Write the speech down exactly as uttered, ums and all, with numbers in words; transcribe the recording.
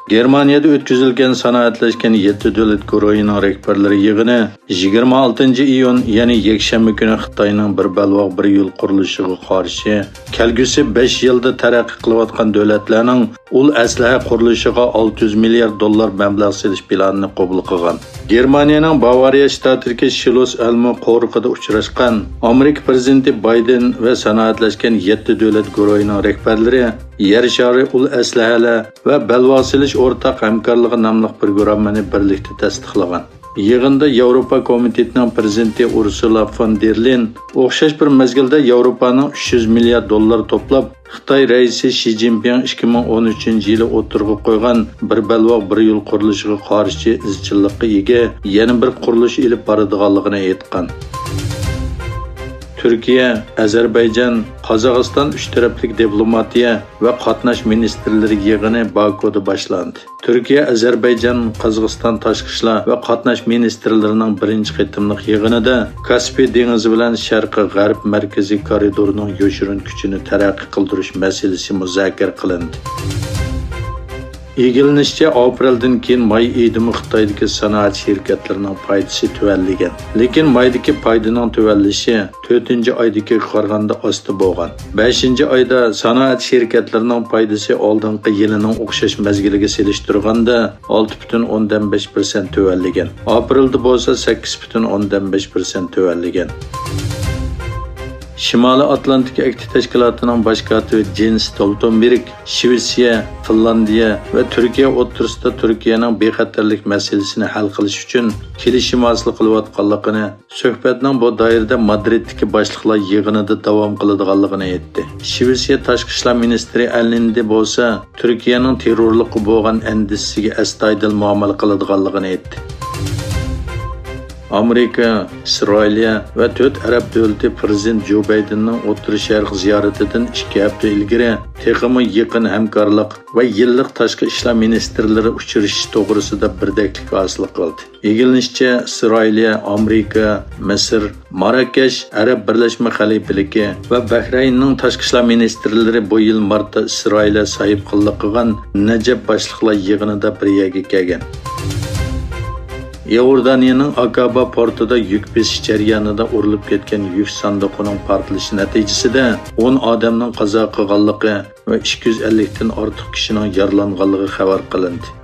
گېرمانىيەدە ئۆتكۈزۈلگەن سانائەتلەشكەن يەتتە دۆلەت گۇرۇھىنىڭ رەھبەرلىرى يىغىنى يىگىرمە ئالتىنچى ئىيۇن، يەنى يەكشەنبە كۈنى خىتاينىڭ بىر بەلباغ بىر يول قۇرۇلۇشىغا قارشى، كەلگۈسى بەش يىلدا تەرەققىي قىلىۋاتقان دۆلەتلەرنىڭ ئۇل ئەسلىھە قۇرۇلۇشىغا ئالتە يۈز مىليارد دوللار مەبلەغ سېلىش پىلانىنى قوبۇل قىلغان. گېرمانىيەنىڭ باۋارىيە شتاتىدىكى شلوس ئەلمۇ قورۇقىدا ئۇچراشقان ئامېرىكا پىرېزىدېنتى بايدېن ۋە سانائەتلەشكەن يەتتە دۆلەت گۇرۇھىنىڭ رەھبەرلىرى يەر شارى ئۇل ئەسلىھەلەر ۋە بەلباغ سېلىش ئورتاق ھەمكارلىقى ناملىق پروگراممىنى بىرلىكتە تەستىقلىغان. يىغىندا ياۋروپا كومىتېتىنىڭ پىرېزىدېنتى ئۇرسۇلا فون دېر لېين ئوخشاش بىر مەزگىلدە ياۋروپانىڭ ئۈچ يۈز مىليارد دوللار توپلاپ، خىتاي رەئىسى شى جىنپىڭ ئىككى مىڭ ئون ئۈچىنچى يىلى ئوتتۇرىغا قويغان بىر بەلباغ بىر يول قۇرۇلۇشىغا قارشى ئىزچىللىققا ئىگە يەنە بىر قۇرۇلۇش ئېلىپ بارىدىغانلىقىنى ئېيتقان. تۈركىيە، ئەزەربەيجان، قازاقىستان ئۈچ تەرەپلىك دىپلوماتىيە ۋە قاتناش مىنىستىرلىرى يىغىنى باكۇدا باشلاندى. تۈركىيە، ئەزەربەيجان، قازاقىستان تاشقى ئىشلار ۋە قاتناش مىنىستىرلىرىنىڭ بىرىنچى قېتىملىق يىغىنىدا كاسپىي دېڭىزى بىلەن شەرقىي غەرب مەركىزىي كارىدورىنىڭ يوشۇرۇن كۈچىنى تەرەققىي قىلدۇرۇش مەسىلىسى مۇزاكىرە قىلىندى. ئىگىلىنىشىچە، ئاپرېلدىن كېيىن ماي ئېيىدىمۇ خىتايدىكى سانائەت شىركەتلىرىنىڭ پايدىسى تۆۋەنلىگەن. لېكىن مايدىكى پايدىنىڭ تۆۋەنلىشى تۆتىنچى ئايدىكىگە قارىغاندا ئاستا بولغان. بەشىنچى ئايدا سانائەت شىركەتلىرىنىڭ پايدىسى ئالدىنقى يىلىنىڭ ئوخشاش مەزگىلىگە سېلىشتۇرغاندا ئالتە پۈتۈن ئوندىن بەش پىرسەنت تۆۋەنلىگەن. ئاپرېلدا بولسا سەككىز پۈتۈن ئوندىن بەش پىرسەنت تۆۋەنلىگەن. شىمالىي ئاتلانتىك ئەھدى تەشكىلاتىنىڭ باش كاتىپى جېنس ستولتېنبېرگ شىۋېتسىيە، فىنلاندىيە ۋە تۈركىيە ئوتتۇرىسىدا تۈركىيەنىڭ بىخەتەرلىك مەسىلىسىنى ھەل قىلىش ئۈچۈن كېلىشىم ھاسىل قىلىۋاتقانلىقىنى، سۆھبەتنىڭ بۇ دائىرىدە مادرىدتىكى باشلىقلار يىغىنىدا داۋام قىلىدىغانلىقىنى ئېيتتى. شىۋېتسىيە تاشقى ئىشلار مىنىستىرى ئەللىندى بولسا تۈركىيەنىڭ تېررورلۇققا بولغان ئەندىشىسىگە ئەستايىدىل مۇئامىلە قىلىدىغانلىقىنى ئېيتتى. ئامېرىكا، ئىسرائىلىيە ۋە تۆت ئەرەب دۆلىتى پىرېزىدېنت جو بايدېننىڭ ئوتتۇرا شەرق زىيارىتىدىن ئىككى ھەپتە ئىلگىرى تېخىمۇ يېقىن ھەمكارلىق ۋە يىللىق تاشقى ئىشلار مىنىستىرلىرى ئۇچرىشىشى توغرىسىدا بىردەكلىك ھاسىل قىلدى. ئىگىلىنىشىچە، ئىسرائىلىيە، ئامېرىكا، مىسىر، ماراكەش ئەرەب بىرلەشمە خەلىپىلىكى ۋە بەھرەيننىڭ تاشقى ئىشلار مىنىستىرلىرى بۇ يىل مارتتا ئىسرائىلىيە ساھىبخانلىق قىلغان نەجەپ باشلىقلار يىغىنىدا بىر يەرگە كەلگەن. ئىئوردانىيەنىڭ ئاكابا پورتىدا يۈك بېسىش جەريانىدا ئۇرۇلۇپ كەتكەن يۈك ساندۇقىنىڭ پارتلىشى نەتىجىسىدە ئون ئادەمنىڭ قازا قىلغانلىقى ۋە ئىككى يۈز ئەللىكتىن ئارتۇق كىشىنىڭ يارىلانغانلىقى خەۋەر قىلىندى.